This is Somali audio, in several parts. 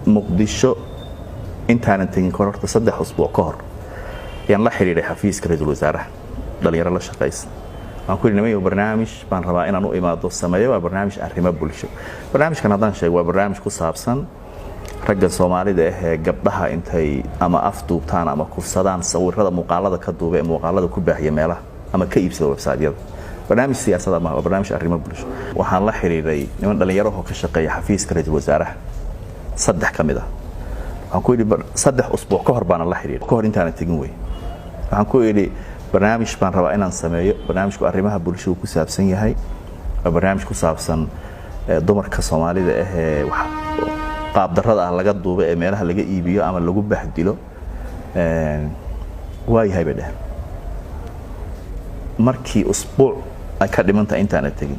Muqdisho intaanan tegin kahor, horta 3 usbuuc ka hor ayaan la xidhiidhay xafiiska ra-iisul wasaaraha, dhalinyaro la shaqaysa. Waxaan ku yidhi, "Nimayo, barnaamij baan rabaa inaan u imaado sameeyo. Waa barnaamij arrimo bulsho." Barnaamijkan haddaan sheego, waa barnaamij ku saabsan ragga Soomaalida ah ee gabdhaha intay ama afduubtaan ama kufsadaan, sawirada muuqaalada ka duuba ee muuqaalada ku baahiya meelaha ama ka iibsada website-yada. Barnaamij siyaasada maaha, waa barnaamij arrimo bulsho. Waxaan la xidhiidhay niman dhalinyarahoo ka shaqeeya xafiiska ra-iisul wasaaraha, saddex ka mid ah. Waxaan ku yidhi, 3 usbuuc ka hor baana la xidhiidhay, ka hor intaanan tegin wey. Waxaan ku idhi, "Barnaamij baan rabaa inaan sameeyo. Barnaamijku arrimaha bulshadu ku saabsan yahay. Waa barnaamij ku saabsan dumarka Soomaalida ah ee qaabdarrada ah laga duubo ee meelaha laga iibiyo ama lagu bahdilo." "Waayahay," bay dheheen. Markii usbuuc ay ka dhimantahay intaana tegin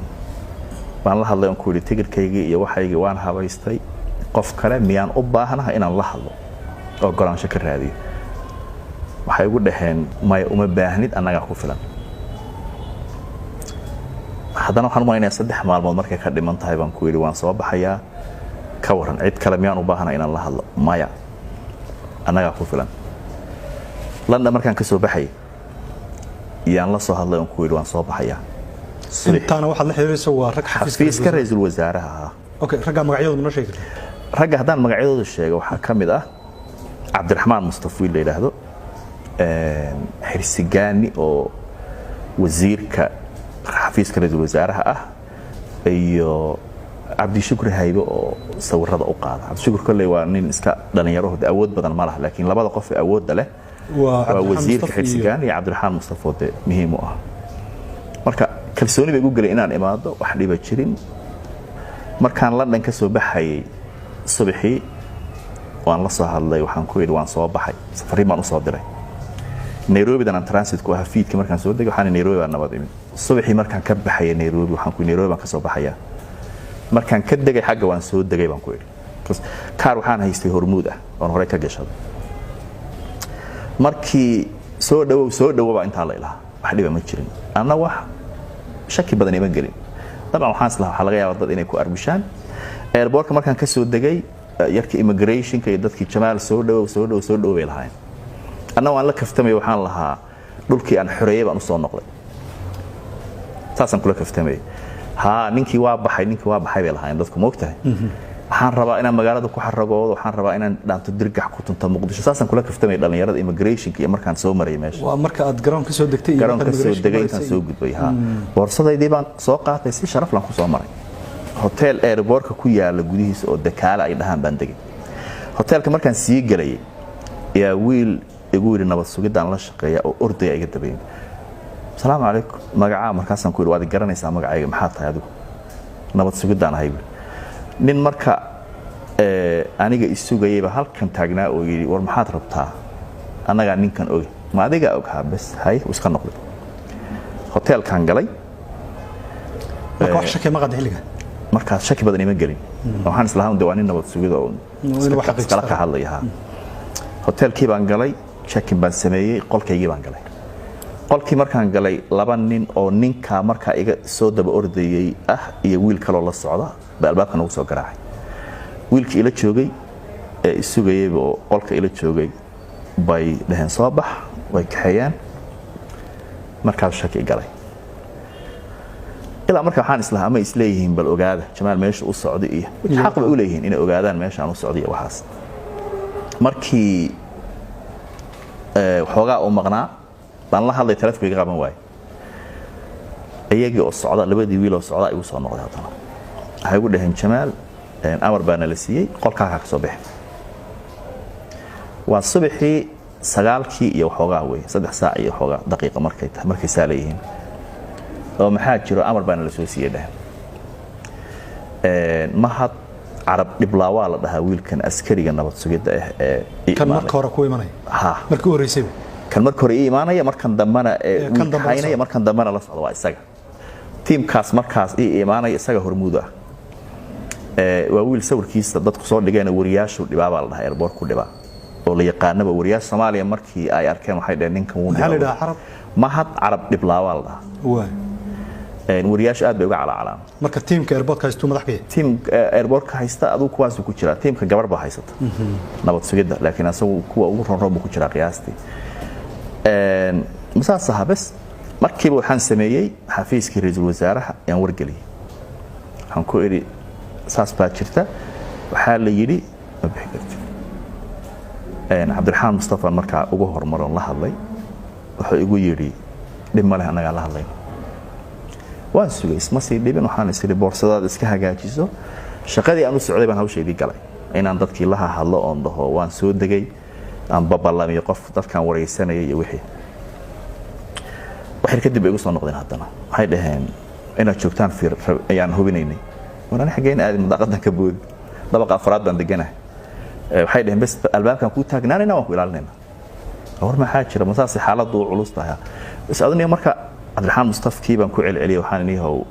baan la hadlay oon ku yidhi, "Tigirkaygii iyo waxaygii waan habaystay. Qof kale miyaan u baahnaha inaan la hadlo oo golaansho ka raadiyo?" Waxay ugu dhaheen, "Maya, uma baahnid, annagaa ku filan." Haddana waxaan u malaynayaa 3 maalmood markay ka dhiman tahay baan ku yidhi, "Waan soo baxayaa, ka waran, cid kale miyaan u baahana inaan la hadlo?" "Maya, annagaa ku filan." London markaan ka soo baxay yaan la soo hadlay oon ku yidhi, "Waan soo baxayaa." Intaana waxaad la xiriiraysa waa rag xafiiska ra-iisul wasaaraha ahaa. Okay, ragga magacyadooda ma noo sheegi kartaa? Ragga haddaan magacyadooda sheego, waxaa ka mid ah Cabdiraxmaan Mustafa, wiil la yidhaahdo, Xirsigaani oo wasiirka xafiiska ra-iisul wasaaraha ah, iyo Cabdishukri Haybe oo sawirada u qaada. Cabdishukri kolley waa nin iska dhalinyaraho, de awood badan ma laha, laakiin labada qof ee awoodda leh waa wasiirka Xirsigaani iyo Cabdiraxmaan Mustafa oo de muhiim u ah. Marka kalsooni bay igu gelay inaan imaado, wax dhiba jirin. Markaan London ka soo baxayay subaxii waan la soo hadlay. Waxaan ku yidhi, "Waan soo baxay." Safariin baan usoo diray. Nairobidan aan transit ku ahaa, fiidkii markaan soo degay waxaan Nairobi baan nabad imid. Subaxii markaan ka baxaya Nairobi waxaan ku Nairobi baan ka soo baxayaa. Markaan ka degay xagga, "Waan soo degay," baan ku idhi. Kaar waxaan haystay Hormuud ah oon horey ka gashaday. Markii "Soo dhawow, soo dhawow" baa intaa la ilahaa, wax dhiba ma jirin. Anna wax shaki badan ima gelin. Dabcan waxaan islahaa waxaa laga yaabaa dad inay ku arbushaan. Airportka markaan ka soo degay, yarkii immigrationka iyo dadkii, "Jamaal, soo dhawow, soo dhawow, soo dhawow," bay lahaayeen. Anna waan la kaftamay. Waxaan lahaa, "Dhulkii aan xoreeyey baan usoo noqday." Saasaan kula kaftamayay. "Haa, ninkii waa baxay, ninkii waa baxay," bay lahaayeen dadku. Moogtahay, waxaan rabaa inaan magaalada ku xaragoodo, waxaan rabaa inaan dhaanto dirgax ku tunto Muqdisho. Saasaan kula kaftamay dhalinyarada immigrationka iyo markaan soo marayay meesha. Waa marka aad garoon ka soo degtay iyo garoon ka soo degay, intaan soo gudbay. Haa, boorsadaydii baan soo qaatay, si sharaf lan ku soo maray. Hotel airportka ku yaala gudihiisa oo Dakaala ay dhahaan baan degay. Hotelka markaan sii gelayay ayaa wiil igu yidhi, "Nabad sugidaan la shaqeeya," oo ordaya iga dabayay. "Asalaamu calaykum, magacaa?" Markaasaan ku yidhi, "Waad garanaysaa magacayga, maxaa tahay adigu?" "Nabad sugidaan ahay," buuri. Nin marka aniga isugayayba halkan taagnaa oo yidhi, "War maxaad rabtaa? Annagaa ninkan oge." "Ma adigaa og?" "Haa." "Bes, hay." Uu iska noqday. Hoteelkaan galay. Marka wax shaki ma qada xilliga? Markaas shaki badan ima gelin. Waxaan islahaa de waa nin nabad sugida oo iskala ka hadlaya. Ha, hoteelkii baan galay, check-in baan sameeyey, qolkaygii baan galay. Qolkii markaan galay, laba nin oo ninkaa markaa iga soo daba ordayay ah iyo wiil kaloo la socda baa albaabka nagu soo garaacay. Wiilkii ila joogay ee isugayayba oo qolka ila joogay bay dhaheen, "Soo bax." Way kaxeeyeen. Markaas shaki galay. Ilaa marka waxaan islahaa ama isleeyihiin, "Bal ogaada Jamaal meesha u socda," iyo xaq bay u leeyihiin inay ogaadaan meesha aan u socday iyo waxaas. Markii waxoogaa uu maqnaa baan la hadlay, telefonka iga qaban waaye. Iyagii oo socda, labadii wiil oo socda igu soo noqday haddana. Waxay igu dhaheen, "Jamaal, amar baa nala siiyey, qolkaakaa ka soo bixi." Waa subaxii 9-kii iyo waxoogaa wey, 3 saac iyo waxoogaa daqiiqa markay tahay, markay saa leeyihiin. "Oo maxaa jiro?" "Amar baa nala soo siiyey," dhaheen. Mahad Carab Dhiblaa waa la dhahaa wiilkan askariga nabad sugidda ah ee kan marka hore ku imanaya? Ha. Markii u horreysayba? Kan marka hore ii imaanaya, markan dambena kan dambe la haynaya, socda. Markan dambena la socda waa isaga. Tiimkaas markaas ii imaanaya isaga hormuud ah. Waa wiil sawirkiisa dadku soo dhigeen, wariyaashu dhibaa baa la dhahaa, airport ku dhibaa oo la yaqaanaba. Wariyaasha Soomaaliya markii ay arkeen waxay dhaheen, "Ninkan wuu Maxaa la dhibaa." yidhahaa, Carab? Mahad Carab Dhiblaa waa la dhahaa. Waay. Wariyaashu aad bay uga calaacalaan. Marka tiimka airportka haystuu madax ka yahay? Tiim airportka haysta aduu kuwaasuu ku jiraa. Tiimka gabar baa haysata nabad sugidda, laakiin asagu kuwa ugu ronroon buu ku jiraa qiyaastii. Saas ahaa. Bes, markiiba waxaan sameeyey, xafiiskii ra-iisul wasaaraha ayaan wargeliyey. Waxaan ku idhi, saas baa jirta, waxaa la yidhi ma bixi kartid. Cabdiraxmaan Mustafa markaa ugu horumaroon la hadlay. Wuxuu igu yidhi, dhib ma leh, annagaa la hadlayno. Waan sugay, isma sii dhibin. Waxaan is idhi, boorsadaada iska hagaajiso. Shaqadii aan u socday baan hawshaydii galay, inaan dadkii la hadlo oon dhaho waan soo degay, aan babalamiyo qof dadkaan wareysanayay iyo wixii. Waxyar kadib bay igu soo noqdeen haddana. Waxay dhaheen, inaad joogtaan fiir ayaan hubinaynay. War ani xaggeen aadin? Madaaqadan ka boodi, dabaqa afraad baan deganahay. Waxay dhaheen, bes, albaabkaan kuu taagnaanayna, waan ku ilaalinayna. War maxaa jira? Masaase xaaladdu u culus tahay? Bas aduniya marka Cabdiraxmaan Mustafkii baan ku celceliyay. Waxaan inihow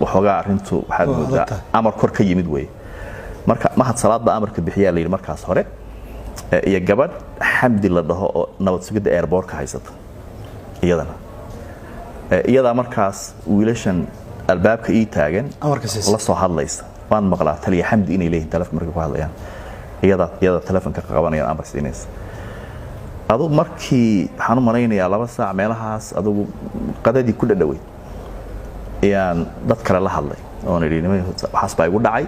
waxoogaa arrintu waxaad Waa adag moodaa tahay. amar kor ka yimid weeye. Marka Mahad Salaad baa amarka bixiyaa la yidhi markaas hore, iyo gabadh Xamdi la dhaho oo nabad sugidda airportka haysata iyadana. Iyadaa markaas wiilashan albaabka ii taagan Amarka siisay. la soo hadlaysa. Waan maqlaa taliya Xamdi inay leeyihiin telefoon markay ku hadlayaan. Iyada telefonka qabanayaan, amar siinaysa. Adu markii waxaan u malaynayaa 2 saac meelahaas adugu qadadii ku dhadhaweyd ayaan dad kale la hadlay oon idhi, niman, waxaas baa igu dhacay.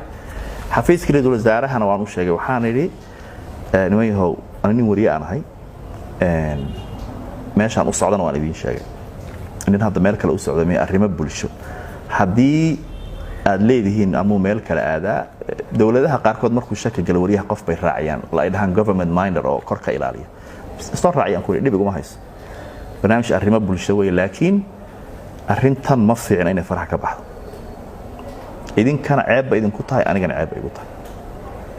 Xafiiska ra-iisul wasaarahana waan u sheegay. Waxaan idhi, niman yahow, ani nin wariye aan ahay, meeshaan u socdana waan idiin sheegay. Nin hadda meel kale u socda mee, arrimo bulsho haddii aad leedihiin amuu meel kale aadaa. Dowladaha qaarkood markuu shaki galo wariyaha, qof bay raaciyaan la ay dhahaan government minder oo kor ka ilaaliya. Soo raaciyaan ku dhib iguma hayso, barnaamij arrimo bulsho wey, laakiin arrintan ma fiicna inay farax ka baxdo. Idinkana ceeb ba idinku tahay, anigana ceeb ba igu tahay.